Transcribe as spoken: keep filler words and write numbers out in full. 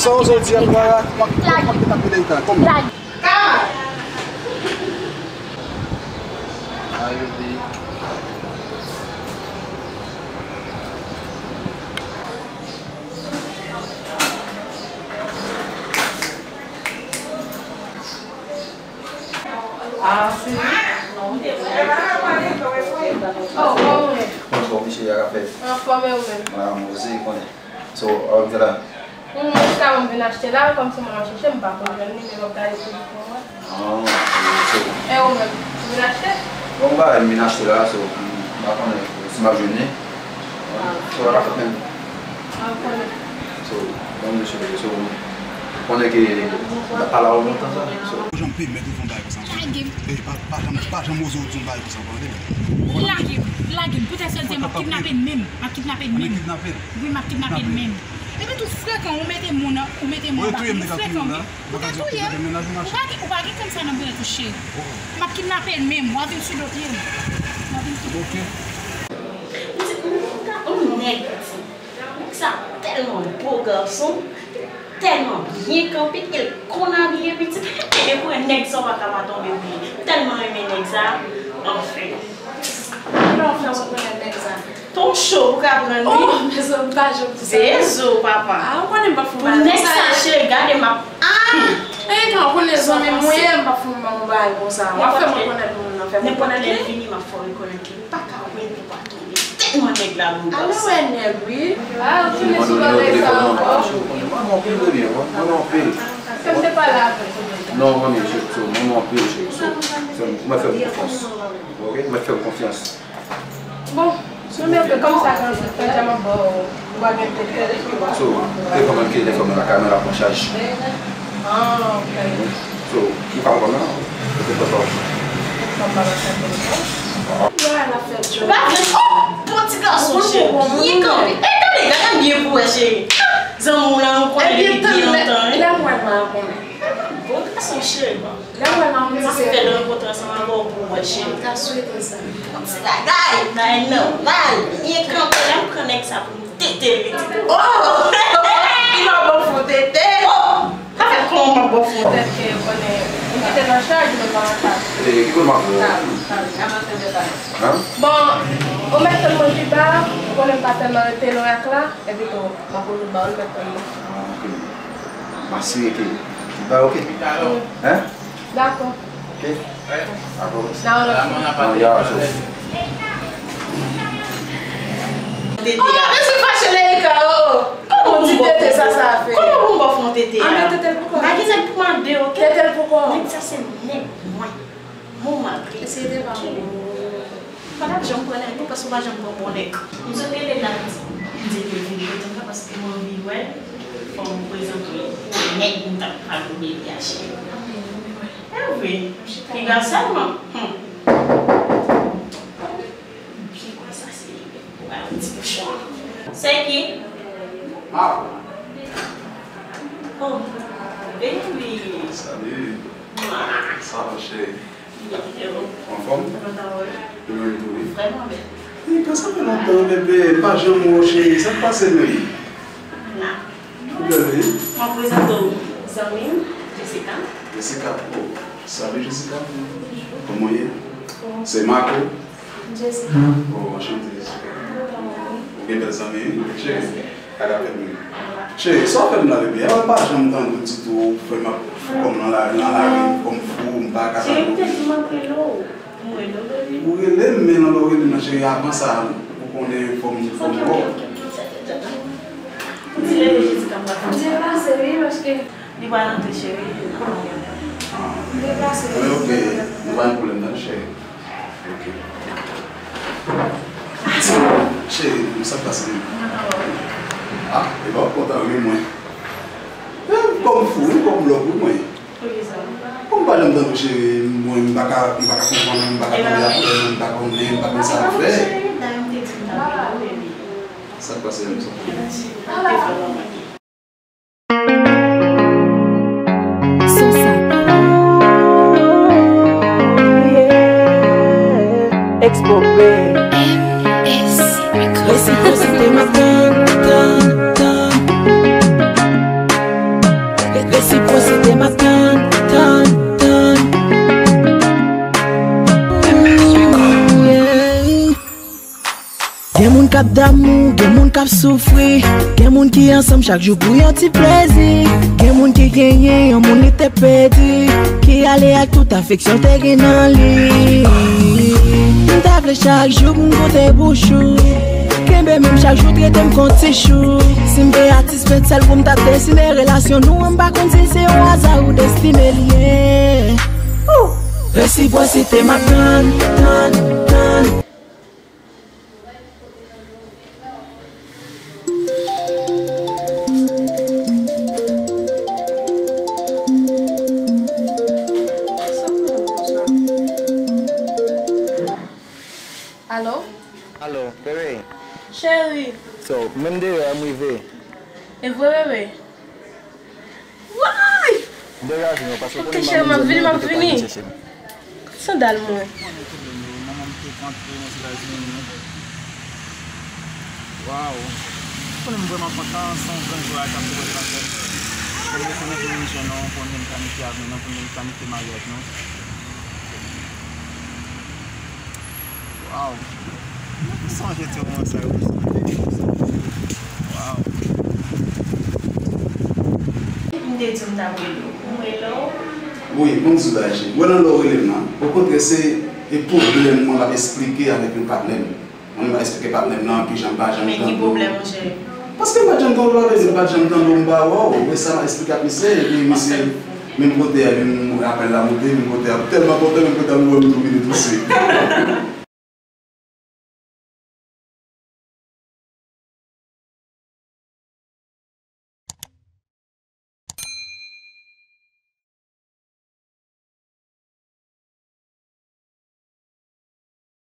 Jodi a, m pa, m pa, m pa, m pa, m pa, m pa, m pa, Ah, si. Oh, kòman w ye? Anfòm, misye, sa k ap fèt? Anfòm, e ou menm? Ah, mwen osi, konnen. So, a w te la? Hum, mwen ta mwen vin achte la, kòmsi mwen ap chèche, m pa ko jwenn li, men m ap gade sou li pou mwen. Ah, so. E ou menm, ou vin achte? Bon, m pa vin achte la, so, m pa konnen si m ap jwenn li. Ah. So, sa ka fèt menm. Ah, m konnen. So, bon, mesye, so, konnen ke m ap pale avè w lontan sa, so. Ou janm pèmèt ou fè yon bagay konsa ankò. Lage m. Eh, pa, pa janm, pa janm oze w di yon bagay konsa ankò, tande byen. Lage m, lage m. Poutèt sèl se m ap kidnape l menm. M ap kidnape l menm. Kidnape l? Wi, m ap kidnape l menm. Epi tou frekan, ou mete moun, ou mete moun anba pye, ou frekan wi. Ou ka touye m. Ou pa gen, ou pa gen kòm sa nan bouda tou cheri. M ap kidnape l menm, w a vin sou do pye m. W a vin sou do pye m. Pitit, m ta yon nèg, pitit. Nèg sa tèlman bo gason, tèlman byen kanpe, e l konn abiye, pitit. Depi w wè nèg sa, w pa ka pa tonbe pou li. M tèlman renmen nèg sa, anfen. Kilè w fè w rekonèt nèg sa? Ton cho pou ka pran li. Oh, mezanmi, pa janm di sa. Zezo, papa. Ah, ou konnen m pa fè yon bagay konsa. Pou nèg sa, cheri, gade m ap, ah! Eh, kan ou konnen zanmi m ou ye, m pa fè yon bagay konsa. W ap fè m rekonèt moun nan, fè m rekonèt li. Nenpòt lè l vini, m ap fè w rekonèt li. M pa ka wè li pa tonbe. Tèlman nèg la bon. Ale wè nèg, wi. Ah, ou tounen sou lòt nèg sa ankò. Mwen renmen w anpil, bebe, mwen renmen w anpil. Kèm te pale avè w. Non, mwen renmen w, cheri, so, mwen renmen w anpil, cheri, so, fè m, mwen fè m konfyans. Ok? Mwen fè m konfyans. Bon, nou mete kòm sa grandi, fè djè m ap ba w, ou pa gen tete. So, te kòman ke lè fè mwen lakay mwen la pran chaj. Ah, ok. So, ou ka konprann la, ou te fè sa. Ou pa vle, oh, bon ti gason cheri. Byen kanpe. E gade, gade byen pou wè cheri. Zanmi w la, ou konnen li byen lontan, wi. Lè m wè l, m a konnen. Bon gason cheri. Lè m wè m ap di se. M ap fè rankontre ansanm avè w pou w wè cheri. M ta swete sa. Yon ti bagay, bagay nòmal. Byen kanpe, lè m pran nèg sa pou m tete l, wi, ti. Oh! Li va ban fon tete. Oh! Sa fè kòman m ap ban fon tete, ou konnen. Ou kite nan chaj, mwen pa nan chaj. E, ki kote m ap pran? Sa, sa, sa, sa, sa. Bon, ou mèt tann mwen pi ba, ou konnen m pa tèlman rete lwen ak la, epi tou, m ap pran tout ba ou, ou mèt tann mwen. Ah, ok. M asire ke tout bagay ok. Wi. Hein? Dakò. Ok. Dakò. Nan yon lòt fwa. Nan yon lòt fwa. Oh, mesye fache Leika, oh. Kòman pou m ba w fon tete? Kòman pou m ba w fon tete a? Tete l pou kò. M pa gen nèg pou mande, ok? Tete l pou kò. Nèg sa se nèg mwen. Mon mari. Eseye te pa bon. Pa t ap janm pran nèg ou, paske w pa janm pran bon nèg. M sot rele l la, m di l pou l vini kote m nan, paske m anvi wè l, fò m prezante l pou nèg m t ap pale de li a, cheri. E vre, piga sèlman. Hum. Byen kwè sa se li menm. Ou pa yon ti bouchon. Se ki? Mako. Oh, baby. Salut. Mwa. Sa va, cheri? Anfòm? Ou menm tou, wi. Vrèman bèl. Wi, sa fè lontan, bebe, pa janm wè w, cheri. Sa k pase menm? La. Ou bèl, wi. Mwen prezante w zanmi m, Jessica. Jessica, oh, salut, Jessica. Kòman w ye? Se Marco? Jessica. Oh, anchante, Jessica. Ou gen bèl zanmi, wi, cheri. Cheri, sa w fè m la, bebe? Mwen pa janm tande w ditou, frè m ap fou kòm nan lari, nan lari, kòm fou, m pa ka tande w. Cheri, m te di m ap rele w. M rele w, bebe. Ou rele m, men lè w rele m nan, cheri, avan sa, ou konnen fò m, fò m wè w. Ou di leve jodi k ap pase, wi, paske li pral antre, cheri. Ah. Li pase. Wi, ok. Nou pa gen pwoblèm nan, cheri. Ok. Cheri, sa k pase menm? Ah, e pa w kontan wi mwen. Eh, kòm fou, wi, kòm lòk, wi mwen. Poukisa? Kòm pa janm tande w, cheri, mwen, m pa ka, m pa ka konprann, m pa ka tonbe apre, m pa konnen, m pa konn sa m fè. Cheri, dayè m te di m t ap rele w, baby. Sa k pase menm sa? Te fè w anpil. Son sa. Expo Bay. M S Records. Resi, resi, te mwen tann, tann, tann. M ap tann, tann, tann. Yeah. Gen moun k ap damou, gen moun k ap soufri. Gen moun ki ansanm chak jou pou yon ti plezi. Gen moun ki genyen yon moun li te pèdi, ki ale ak tout afeksyon l te gen nan li. M ta vle chak jou pou m koute bouch ou. Kenbe men m chak jou, trete m kon ti chou. Si m te atis, pensèl pou m ta desine relasyon nou an, m pa konn si se yon aza ou destine li ye. Resipwosite m ap tann, tann, tann. Alo? Alo, bebe. Cheri. So, menm deyò a m rive. E vre, bebe? Way! Degaje nou, paske ou konnen manman m vini, m ap vini. Kot sandal mwen? Manman m te rantre nan Etazini. Waw. Ou konnen m vrèman kontan, se yon gran jwa k ap dewoule nan kè m. Konnen se mwen ki menm jwenn nou, konnen m planifye avni nou, konnen m planifye maryaj nou. Waw. Mwen te sonje ti moman sa yo. Waw. M te di w m t ap rele w. M rele w? Wi, bon di w bagay cheri. Wè nan lè w rele m nan. Okontrè, se e pwoblèm mwen m ap esplike avèk yon patnè m. Mwen m ap esplike patnè m nan, pi jan m pa janm tann. Men ki pwoblèm, monchè? Paske m pa t janm tann w, m pa t janm tann w, m pa wè w. Men sa m ap esplike ak misye, epi misye, menm kote a, menm apèl la moute, menm kote a, tèlman kontan, menm kote a, m wè m tou vini touswit.